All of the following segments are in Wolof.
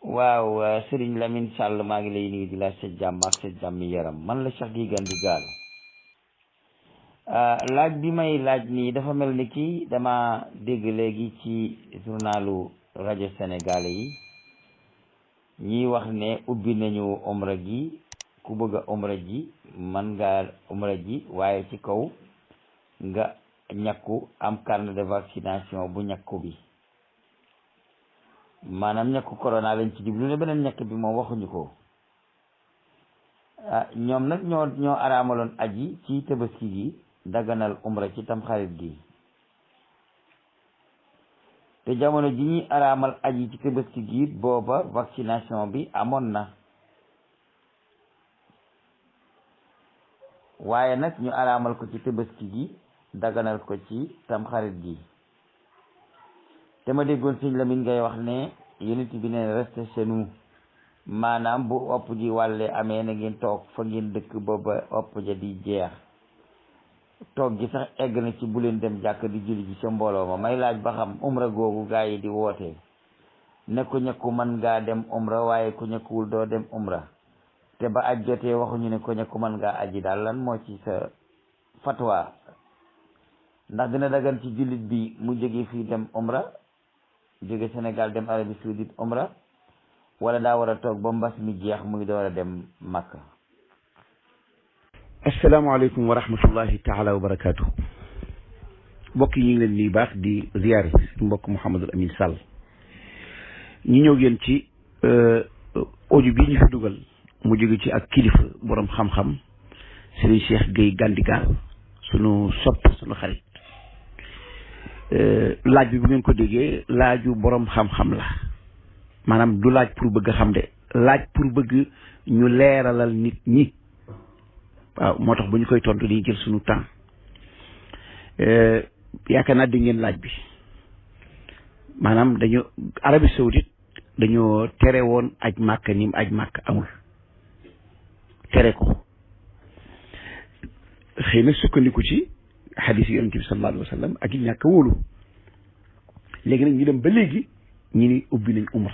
waaw Serigne Lamine Sall maa ngi lay nuyu di la sa jàmm ak sa jàmmi yaram man la Cheikh Gueye Gandigal laaj bi may laaj nii dafa mel ni kii dama dégg léegi ci journalu rajo sénégalais yi ñiy wax ne ubbi nañu omra gi ku bëgg a omra ji man ngaa omra ji waaye ci kaw nga ñàkku am carnet de vaccination bu ñàkku bi maanaam ñàkku corona lañ ci jublu ne beneen ñàkk bi moom waxuñu ko ñoom nag ñoo araamaloon aji ci tabaski gi daganal umra ci tamxarit gi te jamono ji ñuy araamal aji ci tabaski gi booba vaccination bi amoon na waaye nag ñu araamal ko ci tabaski gi daganal ko ci tamxarit gi te ma déggoon sëñ Lamine ngay wax ne unité bi ne reste chez nous maanaam bu opp ji wàlle amee na ngeen toog fa ngeen dëkk booba opp ja di jeex toog gi sax egg na ci bu leen dem jàkk di julli ji ca mbooloo ma may laaj ba xam umra googu gaa yi di woote ne ku ñëkku mën ngaa dem umra waaye ku ñëkkuwul doo dem umra te ba aj jotee waxuñu ne ku ñëkku mën ngaa aji daal lan moo ci sa fatwa ndax dina dagan ci jullit bi mu jóge fii dem umra jóge Sénégal dem Arabie Saoudite umra wala daa war a toog ba mbas mi jeex muy door a dem Makka. asalaamaaleykum wa rahmatullahi taala wa barakaatu. mbokk yi ñu ngi leen di baax di ziyaare mbokk Mouhamadul Amin Sall ñu ñëw ngeen ci audio bi ñu fi dugal mu jóge ci ak kilifa borom xam-xam Serigne Cheikh Gueye Gandigal sunu sopp sunu xarit laaj bi bu ngeen ko déggee laaju borom xam-xam la maanaam du laaj pour bëgg a xam de laaj pour bëgg ñu leeralal nit ñi waaw moo tax bu ñu koy tontu dañuy jël sunu temps yaakaar naa di ngeen laaj bi maanaam dañu Arabie Saoudite dañoo tere woon aj màkk ni aj màkk amul tere ko xëy na sukkandiku ci xadis yonent bi sallallahu alayhi wa sallam ak yi ñàkk wóolu léegi nag ñu dem ba léegi ñu ni ubbi nañ umra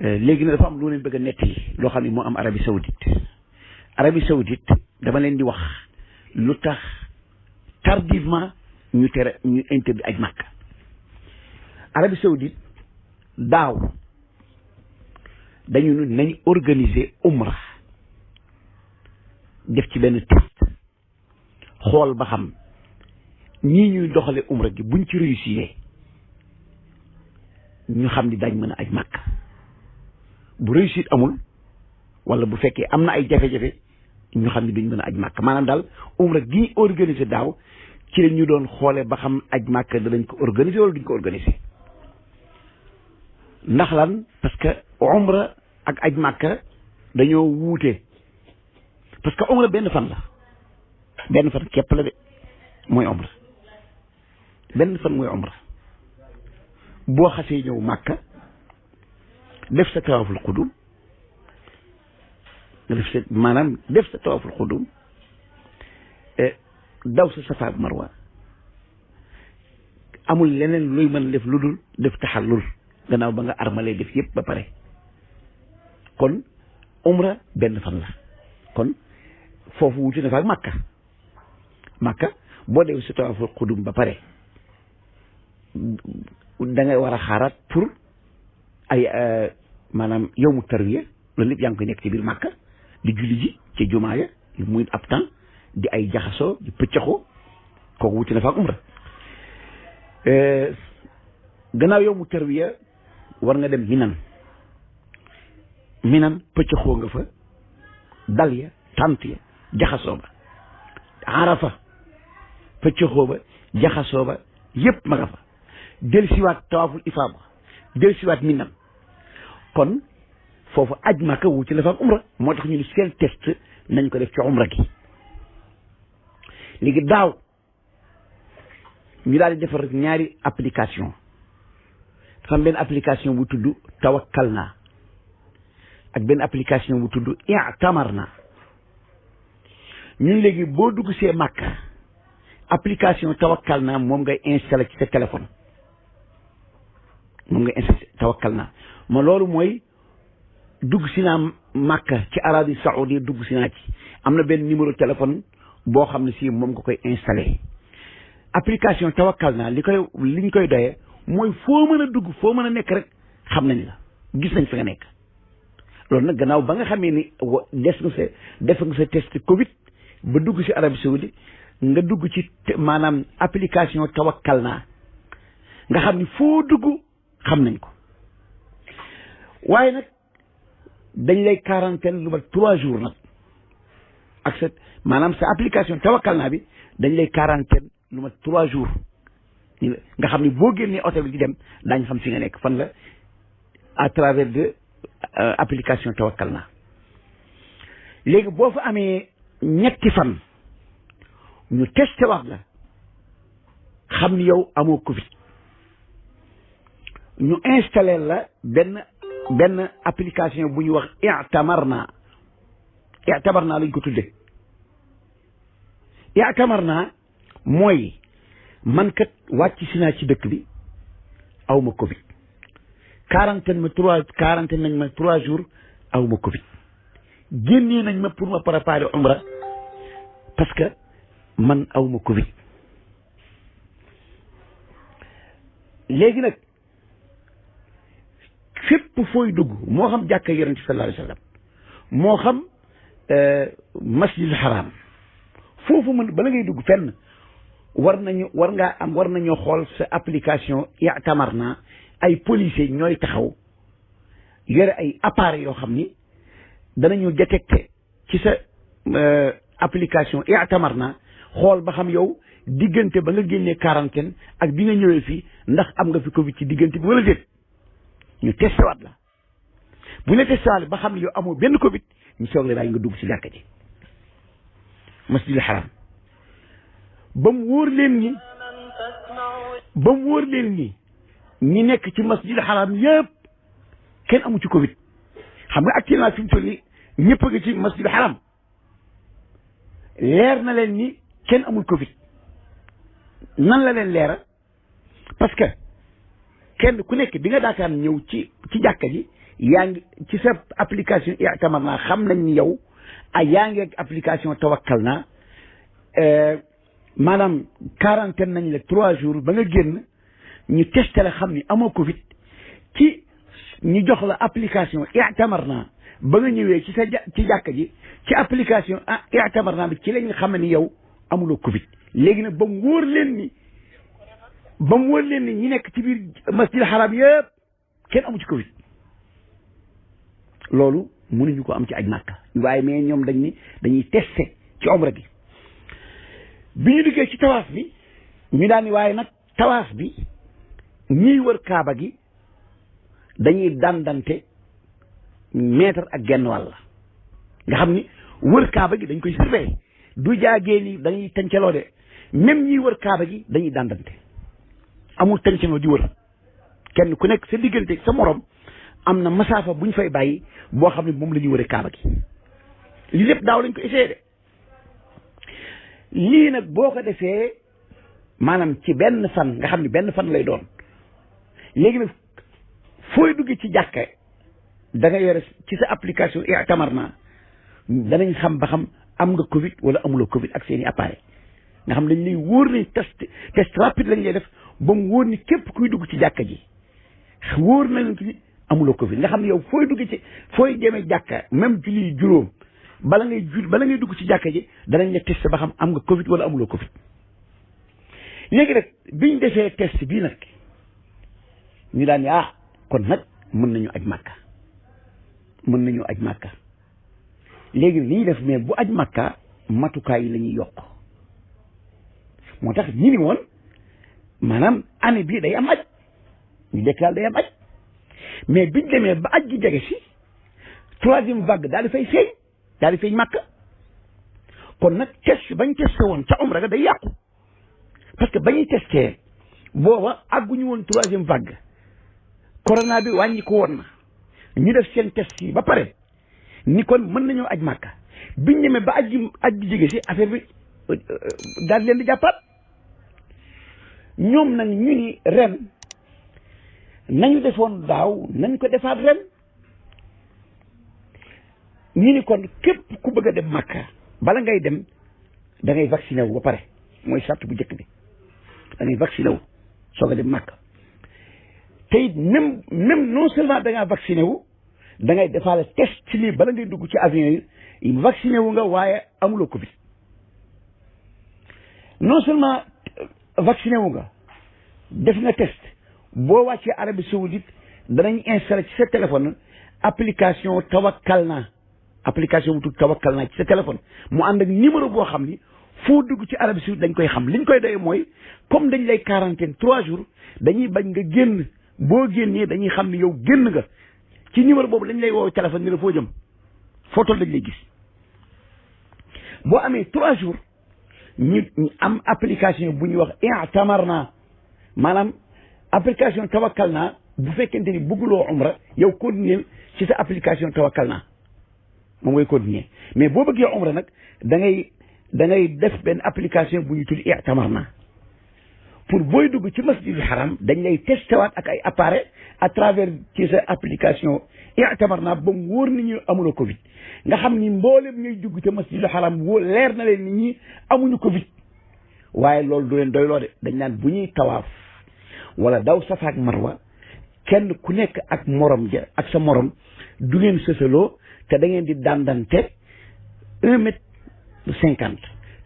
léegi nag dafa am lu leen bëgg a nettali loo xam ne moo am Arabie Saoudite dama leen di wax lu tax tardivement ñu tere ñu interdit aj màkk Arabie Saoudite daaw dañu nañ organiser umra def ci benn test xool ba xam ñii ñuy doxale umra gi buñ ci réussir ñu xam ni dañ mën a aj màkk bu réussite amul wala bu fekkee am na ay jafe-jafe ñu xam ni duñ mën a aj màkk maanaam daal umra gi ñu organiser daaw ci la ñu doon xoole ba xam aj màkk danañ ko organiser wala duñ ko organiser ndax lan parce que umra ak aj màkk dañoo wuute parce que umra benn fan képp la de mooy umra benn fan mooy umra boo xasee ñëw màkka def sa tawaaful xudum def sa tawaaful xudum daw sa safa ak marwa amul leneen luy mën def lu dul def taxallul gannaaw ba nga armalee def yépp ba pare kon umra benn fan la kon foofu wuti na fa ak màkka boo def sa tawaaful xudum ba pare da ngay war a xaaraat pour ay maanaam yow mu tarwiya loolu lépp yaa ngi koy nekk ci biir màkka di julli ji ci jumaa ya muy ab temps di ay jaxasoo di pëccaxoo kooku wuti na fa ak umra gannaaw yow mu tarwiya war nga dem minan pëccaxoo nga fa dal ya tant ya jaxasoo ba arafa pëccaxoo ba jaxasoo ba yépp ma nga fa del siwaat tawaaful ifaada del siwaat minan kon foofu aj màkka wuti la fa ak umra moo tax ñu ni seen test nañ ko def ci umra gi léegi daaw ñu daal di defar rek ñaari application dafa am benn application bu tudd Tawakkalna ak benn application bu tudd I'tamarna ñun léegi boo dugg see màkka application Tawakkalna moom ngay installé ci sa téléphone moom moom nga insisté tawakkal naa ma loolu mooy dugg si naa Màkka ci Arabie Saoudi dugg si naa ci am na benn numéro téléphone boo xam ne si moom nga koy installé application tawakkal naa liñ koy doyee mooy foo mën a dugg foo mën a nekk rek xam nañ la gis nañ fi nga nekk loolu nag gannaaw ba nga xamee ni def nga sa test Covid ba dugg si Arabie Saoudi nga dugg ci maanaam application tawakkal naa nga xam ni foo dugg xam nañ ko waaye nag dañ lay quarantaine lu mat 3 jours nag ak sa maanaam sa application tawakkal naa bi dañ lay quarantaine lu mat 3 jours nga xam ni boo génnee hôtel bi di dem daañ xam fi nga nekk fan la à travers de application tawakkal naa léegi boo fa amee ñetti fan ñu testé wax la xam ni yow amoo Covid ñu installé la benn application bu ñu wax i'tamarna lañ ko tudde i'tamarna mooy man kat wàcc si naa ci dëkk bi awma Covid quarantaine nañ ma 3 jours awma Covid génnee nañ ma pour ma préparer umra parce que man awma Covid léegi nag fépp fooy dugg moo xam jàkka yonent bi sallallahu alayhi wa sallam moo xam masjidul haram foofu mën bala ngay dugg fenn war nañoo xool sa application i'tamarna ay policiers ñooy taxaw yore ay appareils yoo xam ni danañu détecté ci sa application i'tamarna xool ba xam yow diggante ba nga génnee quarantaine ak bi nga ñëwee fii ndax am nga fi Covid ci diggante bi wala déet ñu testé waat la bu ñu testé waat ba xam ne yow amoo benn Covid ñu soog la daal nga dugg ci jàkka ji masjidil haram ba mu wóor leen ni ñi nekk ci masjidil haram yëpp kenn amu ci Covid xam nga actuellement fi mu toll nii ñëpp a ngi ci masjidil haram leer na leen ni kenn amul Covid nan la leen leera parce que kenn ku nekk bi nga daakaan ñëw ci jàkka ji yaa ngi ci sa application i'tamarna xam nañ ni yow yaa ngi ak application tawakkal naa maanaam quarantaine nañ la 3 jours ba nga génn ñu testé la xam ni amoo Covid ci ñu jox la application i'tamarna ba nga ñëwee ci jàkka ji ci application i'tamarna bi ci lañ xam ni yow amuloo Covid léegi nag ba mu wóor leen ni ñi nekk ci biir masjidil haram yëpp kenn amu ci Covid loolu mënuñu ko am ci aj Màkka waaye mais ñoom dañuy testé ci omra gi bi ñu duggee ci tawaaf bi ñu daan ni waaye nag tawaaf bi ñiy wër kaaba gi dañuy dandante mètre ak genn wàll nga xam ni wër kaaba gi dañ koy surveiller du jaagee ni dañuy tàncaloo de même ñiy wër kaaba gi dañuy dandante amul tàncaloo di wër kenn ku nekk sa diggante sa morom am na masaafa bu ñu fay bàyyi boo xam ne moom la ñuy wëree kaaba gi lii lépp daaw lañ ko essayé de lii nag boo ko defee maanaam ci benn fan nga xam ne benn fan lay doon léegi nag fooy dugg ci jàkka da nga yore ci sa application i'tamarna danañ xam ba xam am nga Covid wala amuloo Covid ak seeni appareil nga xam dañ lay wóor ni test rapide lañ lay def ba mu wóor ni képp kuy dugg ci jàkka ji wóor na leen ni amuloo Covid nga xam ne yow fooy demee jàkka même julli juróom bala ngay dugg ci jàkka ji danañ la test ba xam am nga Covid wala amuloo Covid léegi nag biñ defee test bii nag ñu daan kon nag mën nañu aj Màkka léegi li ñuy def mais bu aj Màkka matukaay yi la ñuy yokk moo tax ñi ni woon maanaam année bii day am aj ñu déclaré day am aj mais biñ demee ba aj gi jege si 3e vague daal di fay feeñ Màkka kon nag test bañ testé woon ca umra ga day yàqu parce que bañuy testé booba àgguñu woon 3e vague corona bi wàññi ko woon na ñu def seen test yi ba pare ni kon mën nañoo aj Màkka biñ demee ba aj gi jege si affaire bi daal leen di jàppaat ñoom nag ñu ni ren nañu defoon daaw nañ ko defaat ren ñu ni kon képp ku bëgg a dem Makka bala ngay dem da ngay vacciné wu ba pare mooy sart bu njëkk bi da ngay vacciné wu soog a dem Makka te it même non seulement da ngaa vacciné wu da ngay defaale test ci lii bala ngay dugg ci avion yi vacciné wu nga waaye amuloo Covid non seulement vacciné wu nga def nga test boo wàccee Arabie Saoudite danañ installé ci sa téléphone application Tawakkalna application bu tudd Tawakkalna ci sa téléphone mu ànd ak numéro boo xam ni foo dugg ci Arabie Saoudite dañ koy xam liñ koy doyee mooy comme dañ lay quarantaine 3 jours dañuy bañ nga génn boo génnee dañuy xam ni yow génn nga ci numéro boobu dañ lay woo téléphone ni la foo jëm photo lañ lay gis boo amee 3 jours ñu am application bu ñuy wax i'tamarna maanaam application Tawakkalna bu fekkente ni bëgguloo umra yow continuer ci sa application Tawakkalna moom ngay continuer mais boo bëggee umra nag da ngay def benn application bu ñu tudd i'tamarna pour booy dugg ci masjidul haram dañ lay testé waat ak ay appareil à travers ci sa application i'tamarna ba mu wóor ni ñu amuloo Covid nga xam ni mboolem ñuy dugg ci masjidul haram leer na leen ni ñi amuñu Covid waaye loolu du leen doyloo de dañ naan bu ñuy tawaaf wala daw Safa ak Marwa kenn ku nekk ak morom ja ak sa morom du ngeen sësaloo te da ngeen di dandante 1m50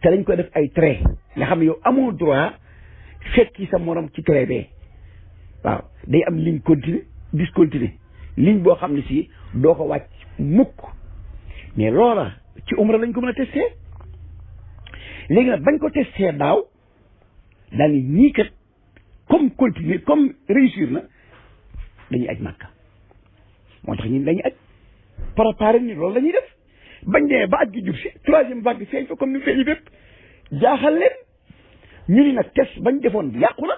te dañ koy def ay trait nga xam ne yow amoo droit fekki sa morom ci trait bee waaw day am ligne continue discontinue ligne boo xam ne si doo ko wàcc mukk mais loola ci umra lañ ko mën a testé léegi nag bañ ko testé daaw daal ni ñii kat comme continuer comme réussir na dañuy aj Makka moo tax ñun dañuy aj préparé ni loolu la ñuy def bañ demee ba aj gi jub si 3e vague feeñ fa comme ni feeñi bépp jaaxal leen ñu ni nag test bañ defoon yàqu na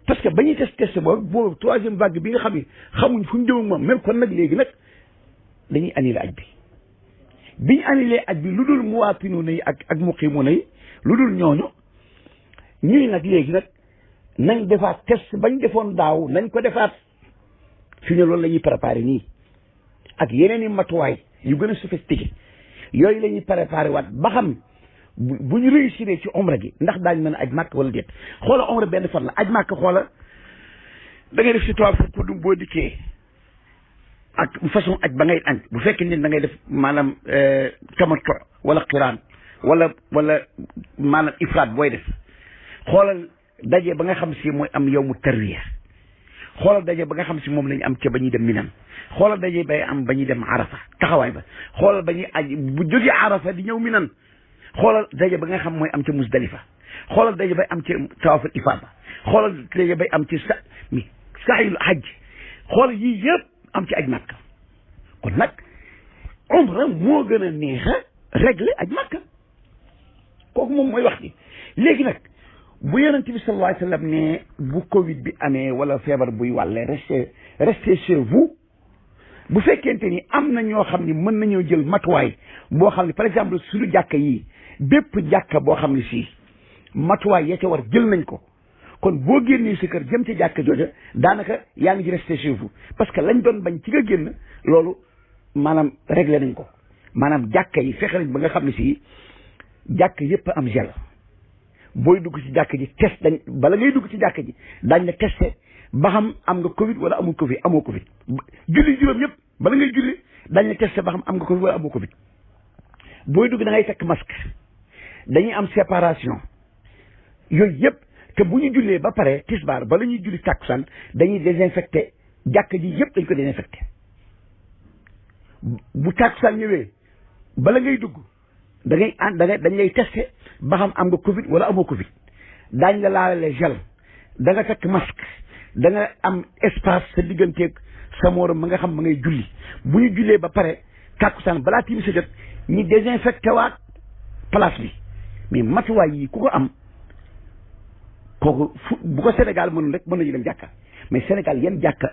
parce que bañuy test boobu 3e vague bi nga xam ne xamuñ fu ñu jëm ak moom même kon nag léegi nag dañuy annulé aj bi biñ annulé aj bi lu dul muwaatinoona yi ak muqiimoona yi lu dul ñooñu ñuy nag léegi nag nañ defaat test bañ defoon daaw nañ ko defaat fi ne loolu la ñuy préparé nii ak yeneen i matuwaay yu gën a sophistiqué yooyu la ñuy préparé waat ba xam bu ñu réussir ci omra gi ndax daañu mën a aj màkk wala déet xoola omra benn fan la aj màkk xoola da ngay def si toile foofu pour boo dikkee ak façon aj ba ngay añ bu fekkee ne da ngay def maanaam tamattu wala qiraan wala maanaam ifraat booy def xoolal daje ba nga xam si mooy am yawmu tarwiya xoolal daje ba nga xam si moom la ñu am ca ba ñuy dem Minan xoolal daje bay am ba ñuy dem Arafa taxawaay ba xoolal ba ñuy aj bu jógee Arafa di ñëw Minan xoolal daje ba nga xam mooy am ca Musdalifa xoolal daje bay am ca tawaaful ifaada xoolal daje bay am ci saayul hajj xoolal yii yëpp am ci aj Makka kon nag umra moo gën a neex a régler aj Makka kooku moom mooy wax ji léegi nag bu yonent bi sallallahu alayhi wa sallam ne bu Covid bi amee wala feebar buy wàlle restez chez vous bu fekkente ni am na ñoo xam ni mën nañoo jël matuwaay boo xam ne par exemple suñu jàkka yii bépp jàkka boo xam ne si matuwaay ya ca war jël nañ ko kon boo génnee si kër jëm ci jàkka jooja daanaka yaa ngi ci restez chez vous parce que lañ doon bañ ci nga génn loolu maanaam réglé nañ ko maanaam jàkka yi fexe nañ ba nga xam ne si jàkka yëpp am gel booy dugg ci jàkk ji test dañ bala ngay dugg ci jàkk ji dañ la testé ba xam am nga Covid wala amul Covid amoo Covid julli juróom yëpp bala ngay julli dañ la testé ba xam am nga Covid wala amoo Covid booy dugg da ngay takk masque dañuy am séparation yooyu yëpp te bu ñu jullee ba pare tisbaar bala ñuy julli takkusaan dañuy désinfecté jàkk ji yëpp dañ ko désinfecté bu takkusaan ñëwee bala ngay dugg da ngay dañ lay testé ba xam am nga Covid wala amoo Covid daañ la laalale gel da nga takk masque da nga am espace sa digganteeg sa morom ma nga xam ma ngay julli bu ñu jullee ba pare tàkkusaan balaa timis sa jot ñi désinfecté waat place bi mais matuwaay yi ku ko am kooku bu ko Sénégal mënul rek mën nañu dem jàkka mais Sénégal yan jàkka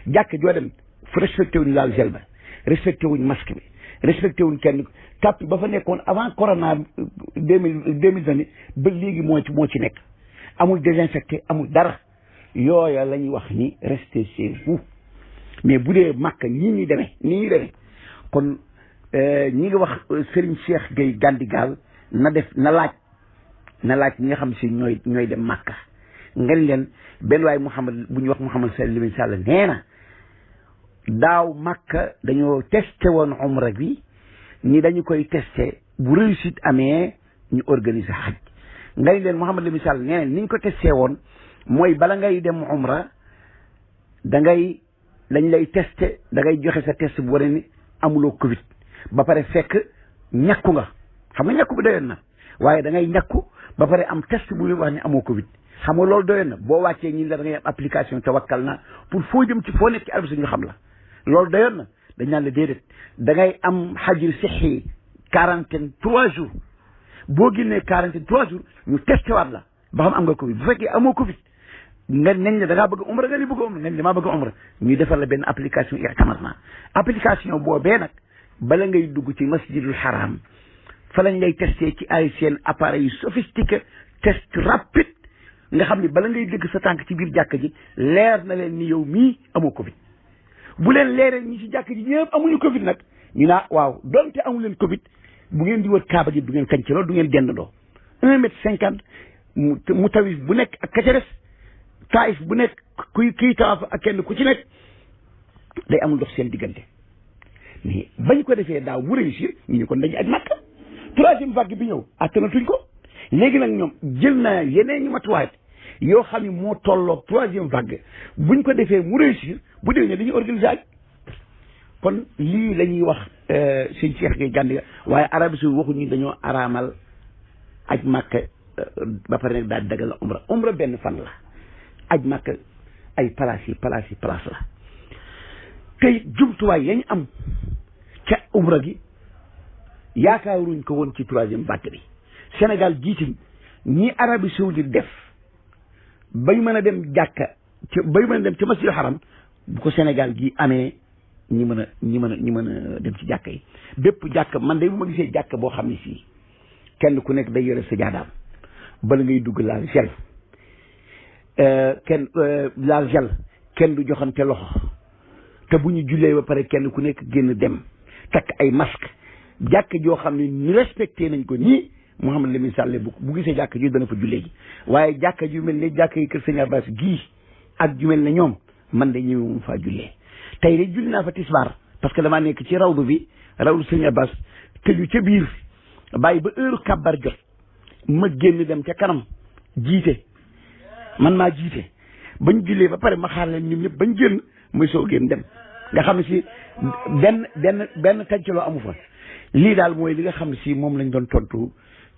jàkka joo dem fu respecté wuñ laal gel ba respecté wuñ masque bi respecté wuñ kenn tàpp ba fa nekkoon avant corona 2020 ba léegi moo ci nekk amul désinfecté amul dara yooya la ñuy wax ni restez chez vous. mais bu dee Makka nii ñuy demee kon ñi ngi wax Serigne Cheikh Gueye Gandigal na laaj ñi nga xam si ñooy dem Makka ngeen leen benn waay Mouhamad bu ñuy wax Mouhamad Lamine Sall nee na daaw Makka dañoo testé woon umra bi ni dañu koy testé bu réussite amee ñu organiser xaj nga leen Mouhamad Lamine Sall nee na ni ñu ko testé woon mooy bala ngay dem umra dañ lay testé da ngay joxe sa test bu wane ni amuloo Covid ba pare fekk ñàkku nga xam nga ñàkku bi doyoon na waaye da ngay ñàkku ba pare am test bu wax ni amoo Covid xam nga loolu doyoon na boo wàccee ñi la da ngay am application tawakkal na pour foo jëm ci foo nekk ci arab ñu xam la loolu doyoon na dañ naan la déedéet da ngay am xajir sixi quarantaine 3 jours boo génnee quarantaine 3 jours ñu testé waat la ba xam am nga Covid bu fekkee amoo Covid nga nañ ne da ngaa bëgg umra nga ni bëgg umra nga ni damaa bëgg umra ñuy defal la benn application i'tamarna application boobee nag bala ngay dugg ci masjidul haram fa lañ lay testé ci ay seen appareil yu sophistiqué test rapide nga xam ni bala ngay dégg sa tànk ci biir jàkka ji leer na leen ni yow mii amoo Covid bu leen leeree ñi ci jàkka ji ñëpp amuñu Covid nag ñu naa waaw donte amu leen Covid bu ngeen di wër kaaba gi du ngeen kañ ci loolu du ngeen dendandoo 1m50 mu tawif bu nekk ak ka ca des taif bu nekk kuy tawaaf ak kenn ku ci nekk day amul dox seen diggante mais bañ ko defee daaw mu réussir ñu ne kon dañu aj Makka 3e vague bi ñëw attanatuñ ko léegi nag ñoom jël na yeneen ñu matuwaay yoo xam ne moo tolloog 3e vague buñ ko defee mu réussir bu déwénee dañuy organiser aj kon lii la ñuy wax sëñ Cheikh Gueye Gandigal waaye Arabie Saoudite waxuñu dañoo araamal aj Makka ba pare nag daal dagal la umra benn fan la aj Makka ay place la tey jumtuwaay yañ am ca umra gi yaakaaruñ ko woon ci 3e vague bi Sénégal jiitim ñi Arabie Saoudite def bay mën a dem jàkka bay mën a dem ci masjidul haram bu ko Sénégal gi amee ñi mën a dem ci jàkka yi bépp jàkka man de bu ma gisee jàkka boo xam ne sii kenn ku nekk day yore sa jaadaam bala ngay dugg laal gel kenn du joxante loxo te bu ñu jullee ba pare kenn ku nekk génn dem takk ay masque jàkk joo xam ne ñu respecté nañ ko nii Mouhamad Lamine Sall bu gisee jàkk ji dana fa jullee ji waaye jàkk ju mel ne jàkk yi kër Sëñ Abbas gii ak ju mel ne ñoom man de ñëwee mu faa jullee tey de julli naa fa tisbaar parce que damaa nekk ci rawdu Sëñ Abbas tëju ca biir bàyyi ba heure kabbar jot ma génn dem ca kanam jiite man maa jiite bañ jullee ba pare ma xaar leen ñun ñëpp bañ génn muy soo génn dem nga xam ne si benn tàncaloo amu fa lii daal mooy li nga xam ne si moom lañ doon tontu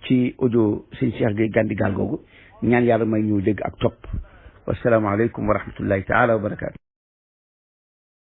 ci audio sëñ Cheikh Gueye Gandigal googu ñaan yàlla may ñu dégg ak topp wasalaamaaleykum wa rahmatullahi taala wa barakaatu